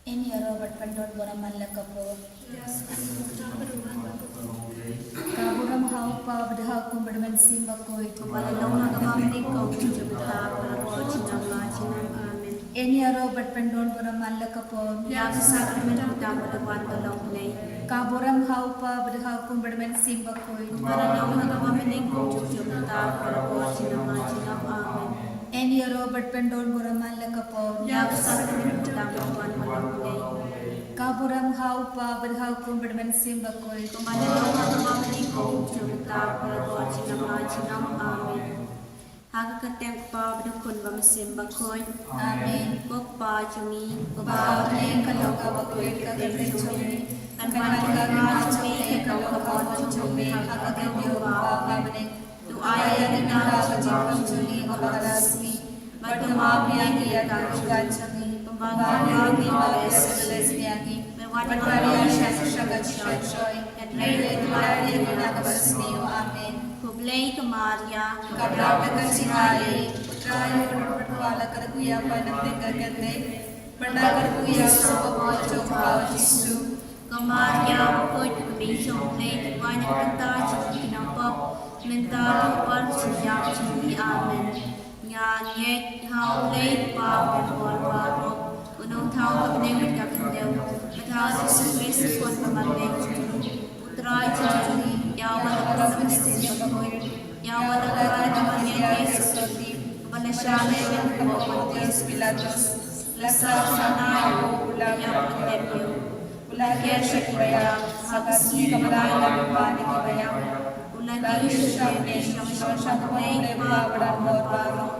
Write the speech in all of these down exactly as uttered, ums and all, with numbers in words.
Yn ïaroh bad pyndon burom man la ka por. Ka burom ha u Kpa bad ha u Khun bad ha u Mynsiem Bakhuid. Kumba la long ha kaba mynnin ka por, juh mynta bad ha ka por junom la junom. Amen. Yn ïaroh bad pyndon burom man la ka por. Ïa ka sakrament kaba dang wan ka long Blei. Ka burom ha u Kpa bad ha u Khun bad ha u Mynsiem Bakhuid. Kumba la long ha kaba mynnin ka por, juh mynta bad ha ka por junom la junom. Amen. Yn ïaroh bad pyndon burom man la ka por. Ïa ka sakrament kaba dang wan ka long Blei. Ka burom ha u Kpa bad ha u Khun bad ha u Mynsiem Bakhuid. Kumba la long ha kaba mynnin ka por, juh mynta bad ha ka por junom la junom. Amen. Ha ka kyrteng u Kpa bad u Khun bad u Mynsiem Bakhuid. Amen. Ko Kpa jong ngi uba ha bneng, ka long kaba khuid ka kyrteng jong me. Kan wan ka hima jong me, ka long kaba bun jong me ha ka kyrteng u Kpa uba ha bneng. To ai ïa ngi mynta ka jingpynbeit jong ngi kaba la ka sngi. Bad to map ïa ngi ïa ka jingpynbeit jong ngi, kumba ngi map ïa kiba la leh sngewsih ïa ngi. Bad wat ïa ngi sha ka jingshoi. Hynrei to lait ïa ngi na kaba sniew. Amen. Khublei ko Maria, kaba la dap da ka jingai, U Trai u don bad pha, la kyrkhu ïa pha na pdeng ka kynthei, bad la kyrkhu ïa u saw bakhuid jong pha u Jisu. Ko Maria bakhuid, ka mei jong U Blei, to wad ïa ngi kita ki nongpop, mynta bad ha ka por jingïap jong ngi. Amen. Ngi ngeit ha U Blei Kpa Bakhuid baroh, U Nongthaw ka bneng bad ka khyndew, bad ha U Jisu Khrist u Khun ba marwei jong ngi, U Trai jong ngi, ïa uba la kyrkhu da ka Mynsiem Bakhuid, ïa uba la kyrkhu da ka Maria ka Soti, uba la shah leh sha lyndet u Pontius Pilatus, la sah, u la nai, u la ïap, u la khlem ïew, u la hiar sha ki baïap, ha ka sngi kaba lai, u la kynmaw na ki baïap, u la kiew sha U Blei, u shong sha U Blei Kpa Bakhuid baroh.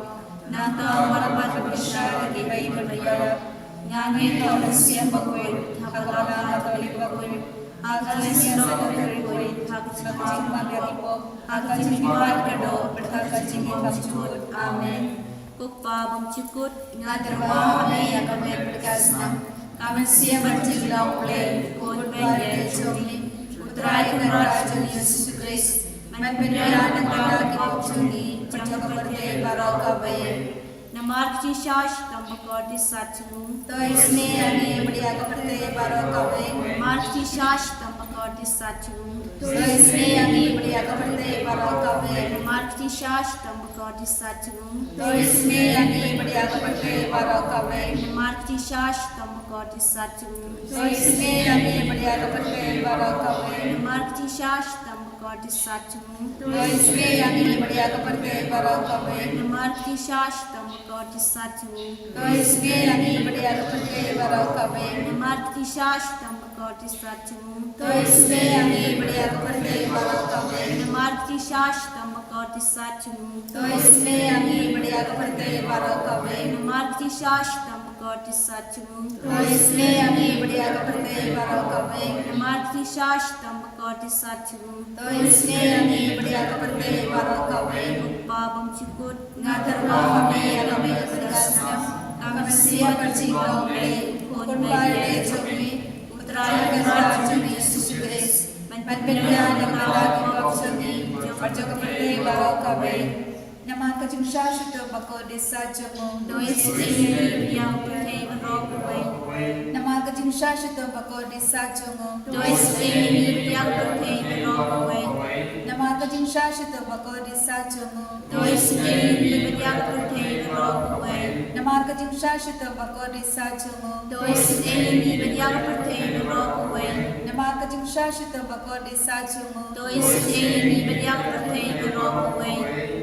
Nangta u wan pat ban pynshai ïa kiba ïeit bad kiba ïap. Ngi ngeit ha U Mynsiem Bakhuid, ha ka Balang Katholik bakhuid, ha ka jingïasyllok bakhuid, ha ka jingmap ïa ki pop, ha ka jingmihpat kaba doh, bad ha ka jingim ba jukut. Amen. Ko Kpa bymjukut, nga tyrwa ha me ïa ka met bad ka snam, ka mynsiem bad jinglong U Blei, U Khun ba ïeit jong ngi, U Trai Kynrad jong ngi U Jisu Khrist, ban pynbiang na ka bynta ki pop jong ngi bad jong ka pyrthei baroh kawei. Namar ka jingshah shitom bakordit sat jong u, to isynei ïa ngi bad ïa ka pyrthei baroh kawei. Namar ka jingshah shitom bakordit sat jong u, to isynei ïa ngi bad ïa ka pyrthei baroh kawei. Namar ka jingshah shitom bakordit sat jong u, to isynei ïa ngi bad ïa ka pyrthei baroh kawei. Namar ka jingshah shitom bakordit sat jong u, to isynei ïa ngi bad ïa ka pyrthei baroh kawei. Namar ka jingshah shitom bakordit sat jong u, to isynei ïa ngi bad ïa ka pyrthei baroh kawei. Namar ka jingshah shitom bakordit sat jong u, to isynei ïa ngi bad ïa ka pyrthei baroh kawei. Namar ka jingshah shitom bakordit sat jong u, to isynei ïa ngi bad ïa ka pyrthei baroh kawei. Namar ka jingshah shitom bakordit sat jong u, to isynei ïa ngi bad ïa ka pyrthei baroh kawei. Namar ka jingshah shitom bakordit sat jong u, to isynei ïa ngi bad ïa ka pyrthei baroh kawei. Namar ka jingshah shitom bakordit sat jong u, to isynei ïa ngi bad ïa ka pyrthei baroh kawei. Ko Kpa bymjukut, nga tyrwa ha me ïa ka met bad ka snam, ka mynsiem bad jinglong U Blei, U Khun ba ïeit jong ngi, U Trai Kynrad jong ngi U Jisu Khrist, ban pynbiang na ka bynta ki pop jong ngi bad jong ka pyrthei baroh kawei. Namar ka jingshah shitom bakordit sat jong u, to isynei ïa ngi bad ïa ka pyrthei baroh kawei. Namar ka jingshah shitom bakordit sat jong u, to isynei ïa ngi bad ïa ka pyrthei baroh kawei. Namar ka jingshah shitom bakordit sat jong u, to isynei ïa ngi bad ïa ka pyrthei baroh kawei. Namar ka jingshah shitom bakordit sat jong u, to isynei ïa ngi bad ïa ka pyrthei baroh kawei. Namar ka jingshah shitom bakordit sat jong u, to isynei ïa ngi bad ïa ka pyrthei baroh kawei.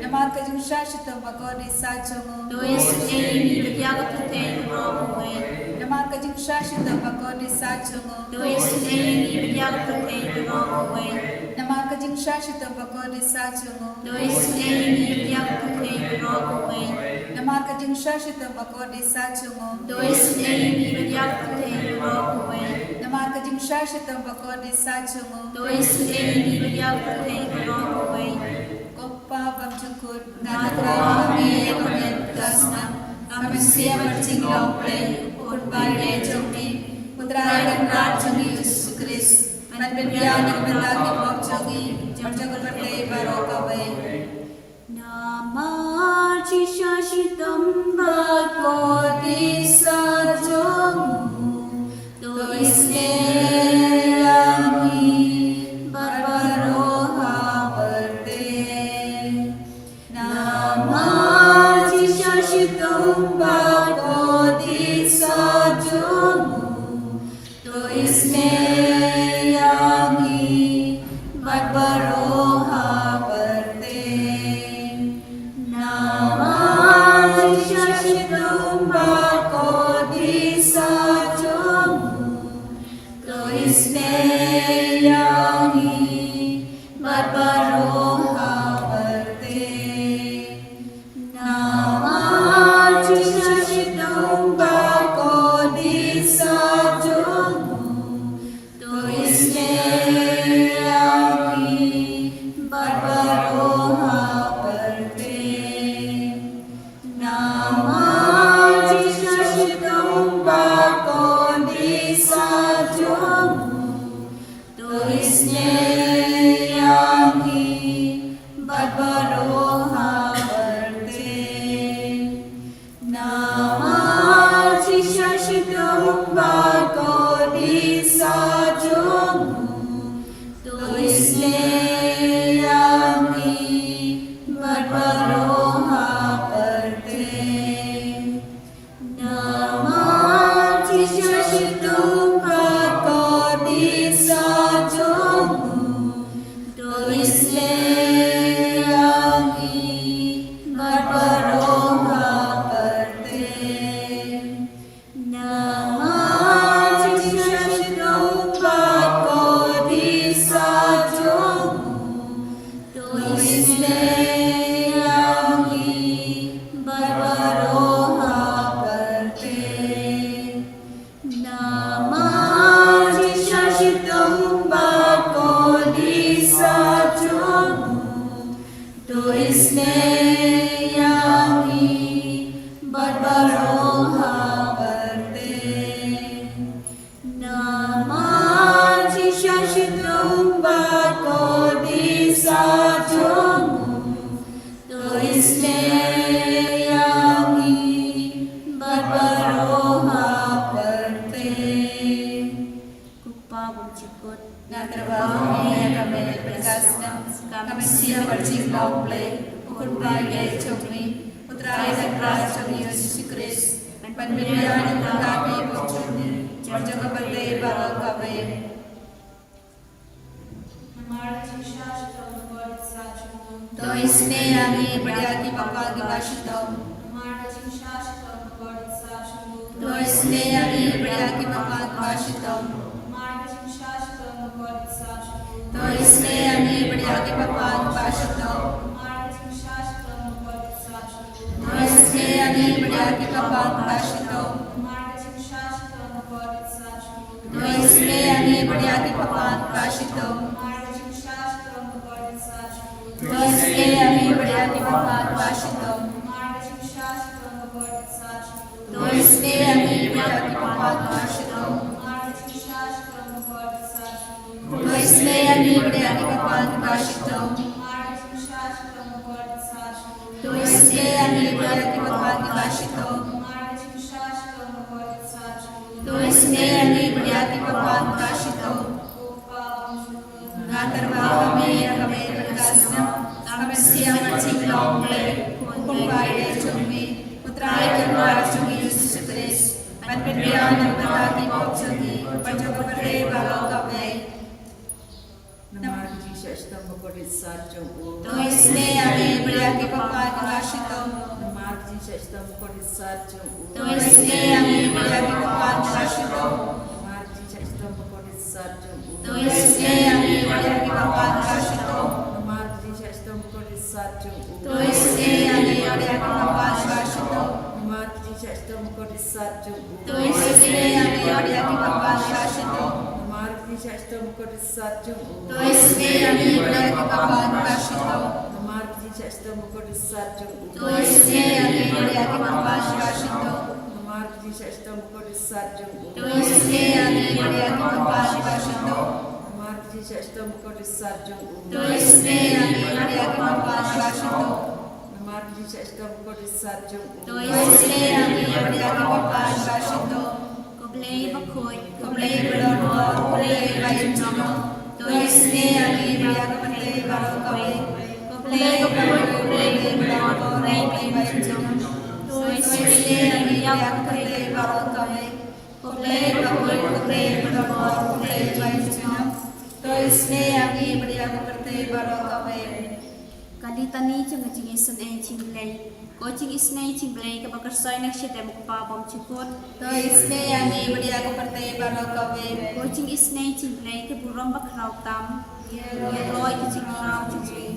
Namar ka jingshah shitom bakordit sat jong u, to isynei ïa ngi bad ïa ka pyrthei baroh kawei. Namar ka jingshah shitom bakordit sat jong u, to isynei ïa ngi bad ïa ka pyrthei baroh kawei. Namar ka jingshah shitom bakordit sat jong u, to isynei ïa ngi bad ïa ka pyrthei baroh kawei. Namar ka jingshah shitom bakordit sat jong u, to isynei ïa ngi bad ïa ka pyrthei baroh kawei. Namar ka jingshah shitom bakordit sat jong u, to isynei ïa ngi bad ïa ka pyrthei baroh kawei. Ko Kpa bymjukut, nga tyrwa ha me ïa ka met bad ka snam, ka mynsiem bad jinglong U Blei, U Khun ba ïeit jong ngi, U Trai Kynrad jong ngi U Jisu Khrist, ban pynbiang na ka bynta ki pop jong ngi bad jong ka pyrthei baroh kawei. Namar ka jingshah shitom bakordit sat jong u, baroh ha pyrthei. Namar jingshah shitom ba kordit sah jong u, to isynei ïa ngi bad baroh ha pyrthei. Namar jingshah shitom ba kordit sah jong u, to isynei ïa ngi bad baroh ha pyrthei. Namar jingshah shitom ba kordit sah jong u, to isynei ïa ngi bad baroh ha pyrthei. Namar jingshah shitom ba kordit sah jong u, to isynei ïa ngi bad baroh ha pyrthei. Namar jingshah shitom ba kordit sah jong u, to isynei ïa ngi bad baroh ha pyrthei. Ko Kpa bymjukut, nga kyrpad ïa me, ka me ka snem, ka me sia barjing long play, u khun bai jong me, u Trai Kynrad jong ngi Jisu Khrist, ban pynbiang na ka bynta ki pop jong ngi, bad jong ka pyrthei baroh kawei. Namar ka jingshah shitom ba kordit sah jong u, to isynei ïa ngi bad ïa ki bapang kiba shitom. Namar ka jingshah shitom ba kordit sah jong u, to isynei ïa ngi bad ïa ki bapang kiba shitom. Namar ka jingshah shitom ba kordit sah jong u, to isynei ïa ngi bad ïa ki bapang kiba shitom. Namar ka jingshah shitom ba kordit sah jong u, to isynei ïa ngi bad ïa ki bapang kiba shitom. Namar ka jingshah shitom ba kordit sah jong u, to isynei ïa ngi bad ïa ki bapang kiba shitom. Namar ka jingshah shitom ba kordit sah jong u, to isynei ïa ngi bad ïa ki bapang kiba shitom. Namar ka jingshah shitom ba kordit sah jong u, to isynei ïa ngi bad ïa ki bapang kiba shitom. Namar ka jingshah shitom ba kordit sah jong u, to isynei ïa ngi bad ïa ki bapang kiba shitom. Namar ka jingshah shitom ba kordit sah jong u, to isynei ïa ngi bad ïa ki bapang kiba shitom. Namar ka jingshah shitom ba kordit sah jong u, to isynei ïa ngi bad ïa ki bapang kiba shitom. Ko Kpa bymjukut, nga kyrpad ïa me, ka me ka snem, ka me sia barjing long play, u khun bai jong me, u Trai Kynrad jong ngi Jisu Khrist, ban pynbiang na ka bynta ki pop jong ngi, bad jong ka pyrthei baroh kawei. Namar ka jingshah shitom ba kordit sah jong u, to isynei ïa ngi bad ïa ki bapang kiba shitom. Namar ka jingshah shitom ba kordit sah jong u, to isynei ïa ngi bad ïa ki bapang kiba shitom. Namar ka jingshah shitom ba kordit sah jong u, to isynei ïa ngi bad ïa ki bapang kiba shitom. Namar ka jingshah shitom ba kordit sah jong u, to isynei ïa ngi bad ïa ki bapang kiba shitom. Namar ka jingshah shitom ba kordit sah jong u, to isynei ïa ngi bad ïa ki bapang kiba shitom. Namar ka jingshah shitom ba kordit sah jong u, to isynei ïa ngi bad ïa ki bapang kiba shitom. Namar ka jingshah shitom ba kordit sah jong u, to isynei ïa ngi bad ïa ki bapang kiba shitom. Namar ka jingshah shitom ba kordit sah jong u, to isynei ïa ngi bad ïa ki bapang kiba shitom. Namar ka jingshah shitom ba kordit sah jong u, to isynei ïa ngi bad ïa ki bapang kiba shitom. Namar ka jingshah shitom ba kordit sah jong u, to isynei ïa ngi bad ïa ki bapang kiba shitom. Ko Blei bakhuid, ko Blei badonbor, ko Blei ba ïeit junom, to isynei ïa ngi bad ïa ka pyrthei baroh kawei. Ko Blei bakhuid, ko Blei badonbor, ko Blei ba ïeit junom, to isynei ïa ngi bad ïa ka pyrthei baroh kawei. Ko Blei bakhuid, ko Blei badonbor, ko Blei ba ïeit junom, to isynei ïa ngi bad ïa ka pyrthei baroh kawei. Ka litani jong ka jingisynei jong U Blei. Ko jingisynei jong U Blei kaba kyrshoi na ka shitem U Kpa bymjukut, to isynei ïa ngi bad ïa ka pyrthei baroh kawei. Ko jingisynei jong U Blei ka burom bakhraw tam, ïa ka jingkhraw jong U Blei.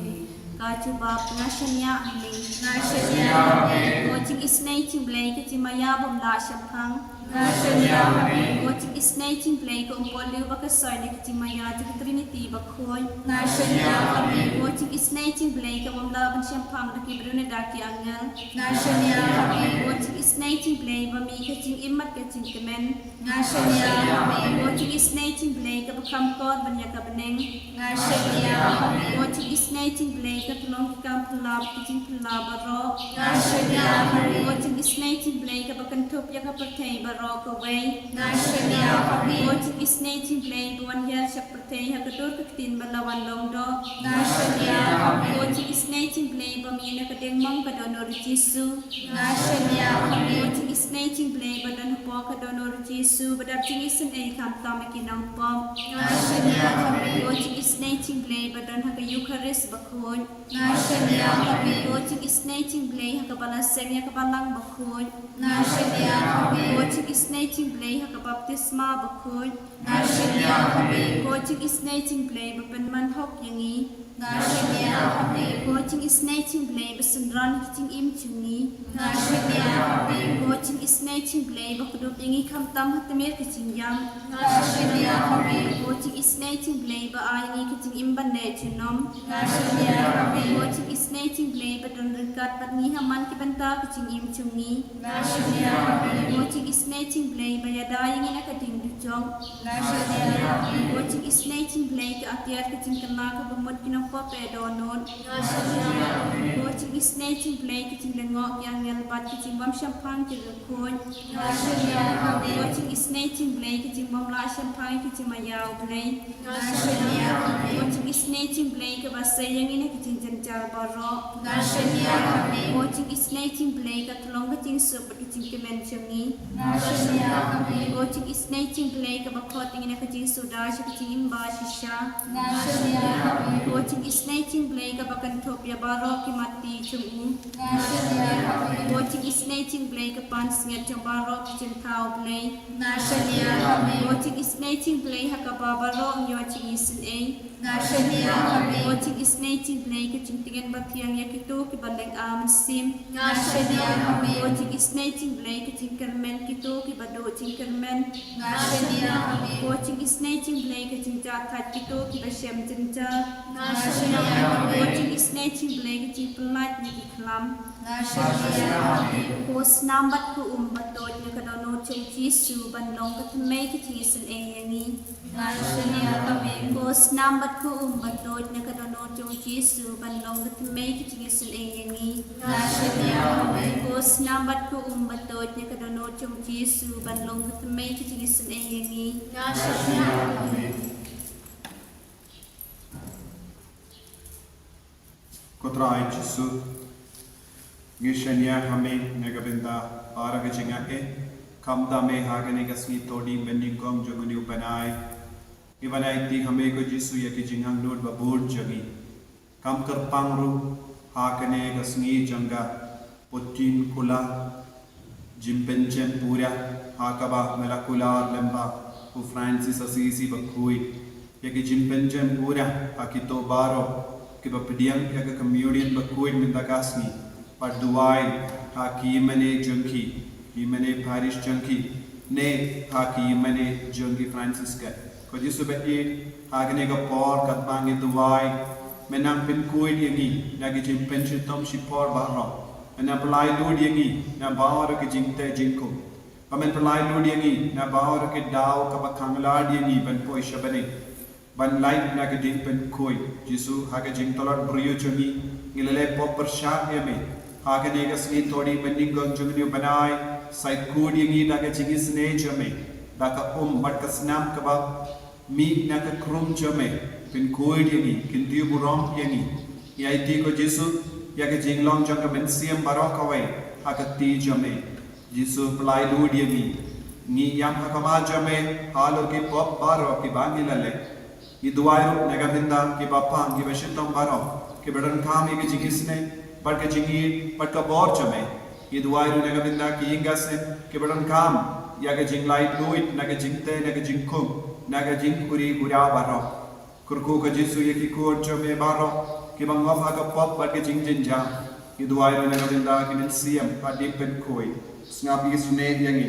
Ka jubab, nga shaniah, Amen. Nga shaniah, Amen. Ko jingisynei jong U Blei ka jingmaïa bym lah shemphang, Nga shaniah ha me. Ko jingisynei jong U Blei, ka um poi leh ba ka soi na ka jingmaïa jong ka Trinity bakhuid. Nga shaniah ha me. Ko jingisynei jong U Blei, ka bym lah ban shemphang da ki briew ne da ki angel. Nga shaniah ha me. Ko jingisynei jong U Blei, ba mih ka jingim bad ka jingkmen. Nga shaniah ha me. Ko jingisynei jong U Blei, kaba kham kor ban ïa ka bneng. Nga shaniah ha me. Ko jingisynei jong U Blei, ka tyllong ki kam phylla, ki jingphylla baroh. Nga shaniah ha me. Ko jingisynei jong U Blei, kaba kynthup ïa ka pyrthei baroh kawei. Nga shaniah ha me. Ko jingisynei jong U Blei, ba wan hiar sha pyrthei ha ka dur ka ktien bad la wan long doh. Nga shaniah ha me. Ko jingisynei jong U Blei, ba mih na ka diengmong ka dohnud u Jisu. Nga shaniah ha me. Ko jingisynei jong U Blei, ba don hapoh ka dohnud u Jisu, ba dap jingisynei khamtam ïa ki nongpop. Nga shaniah ha me. Ko jingisynei jong U Blei, ba don ha ka Eukharist bakhuid. Nga shaniah ha me. Ko jingisynei jong U Blei, ha kaba la seng ïa ka balang bakhuid. Nga shaniah ha me. Ko jingisynei jong U Blei, ha ka baptisma bakhuid. Nga shaniah ha me. Ko jingisynei jong U Blei, ba pynman hok ïa ngi. Nga shaniah ha me. Ko jingisynei jong U Blei, ba synran ki jingim jong ngi. Nga shaniah ha me. Ko jingisynei jong U Blei, ba kdup ïa ngi khamtam ha tmier ki jingïap. Nga shaniah ha me. Ko jingisynei jong U Blei, ba ai ïa ngi ki jingim ban neh junom. Nga shaniah ha me. Ko jingisynei jong U Blei, ba don ryngkat bad ngi ha man ki bynta ki jingim jong ngi. Nga shaniah ha me. Ko jingisynei jong U Blei, ba ïada ïa ngi na ka ding dujok. Nga shaniah ha me. Ko jingisynei jong U Blei, ka atiar ka jingkylla kaba mut ki nongpop ba dohnud. Nga shaniah ha me. Ko jingisynei jong U Blei, ka jinglyngngoh ki angel bad ka jingbym shemphang ki riewkhuid. Nga shaniah ha me. Ko jingisynei jong U Blei, ka jingbym lah shemphang ki jingmaïa U Blei. Nga shaniah ha me. Ko jingisynei jong U Blei, kaba sei ïa ngi na ki jingjynjar baroh. Nga shaniah ha me. Ko jingisynei jong U Blei, ka tyllong ka jingsuk bad ka jingkmen jong ngi. Nga shaniah ha me. Ko jingisynei jong U Blei, kaba khot ïa ngi na ka jingsuda sha ka jingim bashisha. Nga shaniah ha me. Ko jingisynei jong U Blei, kaba kynthup ïa baroh ki matti jong u. Nga shaniah ha me. Ko jingisynei jong U Blei, ka pansngiat jong baroh ki jingthaw Blei. Nga shaniah ha me. Ko jingisynei jong U Blei, ha kaba baroh ngi ïoh jingisynei. Nga shaniah ha me. Ko jingisynei jong U Blei, ka jingtngen bathiang ïa kito kiba lynga mynsiem. Nga shaniah ha me. Ko jingisynei jong U Blei, ka jingkyrmen kito kiba duh jingkyrmen. Nga shaniah ha me. Ko jingisynei jong U Blei, ka jingjahthait kito kiba shem jynjar. Nga shaniah ha me. Ko jingisynei jong U Blei, ka jingpyllait na ki khlam. Nga shaniah ha me. Ko snam bad ko um ba tuid na ka dohnud jong u Jisu ban long ka thymmei ka jingisynei ïa ngi. Nga shaniah ha me. Ko snam bad ko um ba tuid na ka dohnud jong u Jisu ban long ka thymmei ka jingisynei ïa ngi. Nga shaniah ha me. Ko snam bad ko um ba tuid na ka dohnud jong u Jisu ban long ka thymmei ka jingisynei ïa ngi. Nga shaniah ha me. Ko Trai Jisu, ngi shaniah ha me na ka bynta baroh ka jingaiei, khamtam eh ha kane ka sngi Thohdieng Banyngkong jong une u bnai. Ngi wan aiti ha me ko Jisu ïa ki jingangnud babun jong ngi. Kam kyrpang ruh ha kane ka sngi jong ka Pynkhula Jingpynjem Pura ha kaba me la kular lyngba u Francis Assisi bakhuid. Ïa ki jingpynjem pura ha kito baroh kiba pdiang ïa ka communion bakhuid mynta ka sngi. Bad duwai ha ki mane jong ki, ki mane parish jong ki, ne ha ki mane jong ki Franciscan. Ko Jisu bad ïeit, ha kane ka por katba ngi duwai, men nang pynkhuid ïa ngi na ki jingpynshitom shipor baroh. Men nang pyllait lut ïa ngi na baroh ki jingteh jingkhum. Ba men pyllait lut ïa ngi na baroh ki daw kaba khang lad ïa ngi ban poi sha bneng, ban lait na ka jingpynkhuid. Jisu, ha ka jingtlot briew jong ngi, ngi la leh pop pyrshah ïa me. Ha kane ka sngi Thohdieng Banyngkong jong une u bnai, sa khuid ïa ngi da ka jingisynei jong me, da ka um bad ka snam kaba mih na ka khrum jong me, pynkhuid ïa ngi, kyntiew burom ïa ngi. Ngi aiti ko Jisu ïa ka jinglong jong ka mynsiem baroh kawei ha ka kti jong me. Jisu, pyllait lut ïa ngi. Ngi ïam ha khmat jong me halor ki pop baroh kiba ngi la leh. Ngi duwai ruh na ka bynta ki bapang ki bashitom baroh kiba donkam ïa ka jingisynei bad ka jingïeit bad ka bor jong me. Ngi duwai ruh na ka bynta ki ïing ki sem kiba donkam ïa ka jinglaitluid na ka jingteh na ka jingkhum na ka jingkhuri khura baroh. Kyrkhu ko Jisu ïa ki khun jong me baroh kiba ngop ha ka pop bad ka jingjynjar. Ngi duwai ruh na ka bynta ki mynsiem ba dei pynkhuid. Sngap isynei ïa ngi.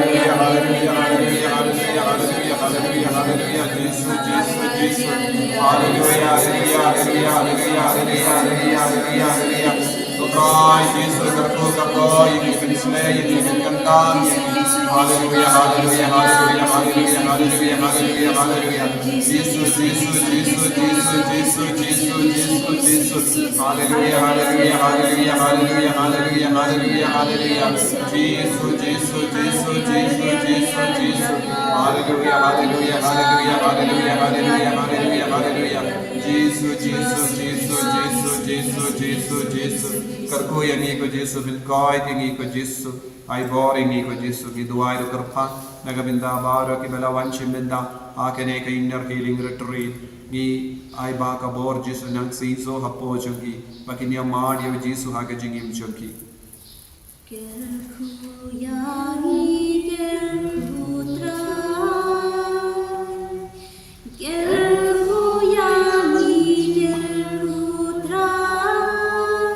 Hallelujah, hallelujah, hallelujah, hallelujah, hallelujah, hallelujah, hallelujah, Jisu, Jisu, Jisu. Hallelujah, hallelujah, hallelujah, hallelujah, hallelujah, hallelujah. Ko Trai Jisu, kyrkhu, kyrkhu ïa ngi, pynshlei ïa ngi, pynkyntang ïa ngi. Hallelujah, hallelujah, hallelujah, hallelujah, hallelujah, hallelujah, hallelujah. Jisu, Jisu, Jisu, Jisu, Jisu, Jisu, Jisu, Jisu. Hallelujah, hallelujah, hallelujah, hallelujah, hallelujah, hallelujah, hallelujah. Jisu, Jisu, Jisu, Jisu, Jisu, Jisu. Hallelujah, hallelujah, hallelujah, hallelujah, hallelujah, hallelujah, hallelujah. Jisu, Jisu, Jisu, Jisu, Jisu, Jisu, Jisu. Kyrkhu ïa ngi ko Jisu, pynkoit ïa ngi ko Jisu. Ai bor ïa ngi ko Jisu, ngi duwai da kyrpad na ka bynta baroh kiba la wan shim bynta. Ha kane ka Inner Healing Retreat, ngi ai ba ka bor Jisu nang seisoh hapoh jong ki, ba kin ïa mad ïa u Jisu ha ka jingim jong ki. Kyrkhu ïa ngi, kyrkhu Trai. Kyrkhu ïa ngi, kyrkhu Trai.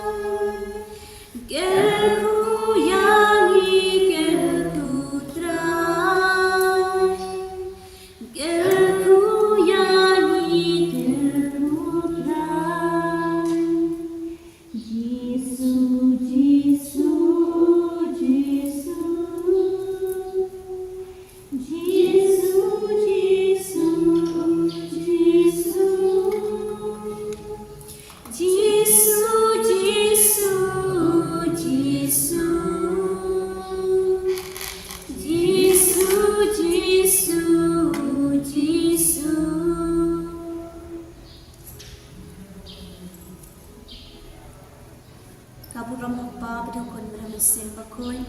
Kyrkhu ïa ngi, kyrkhu Trai. Kyrkhu ïa ngi, kyrkhu Trai. Jisu, Jisu, Jisu. Jisu, Jisu, Jisu. Jisu, Jisu, Jisu. Jisu, Jisu, Jisu. Ka burom ha u Kpa bad ha u Khun bad ha u Mynsiem Bakhuid.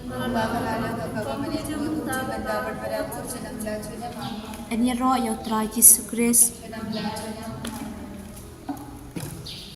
Yn ïaroh ïa u Trai Jisu Khrist.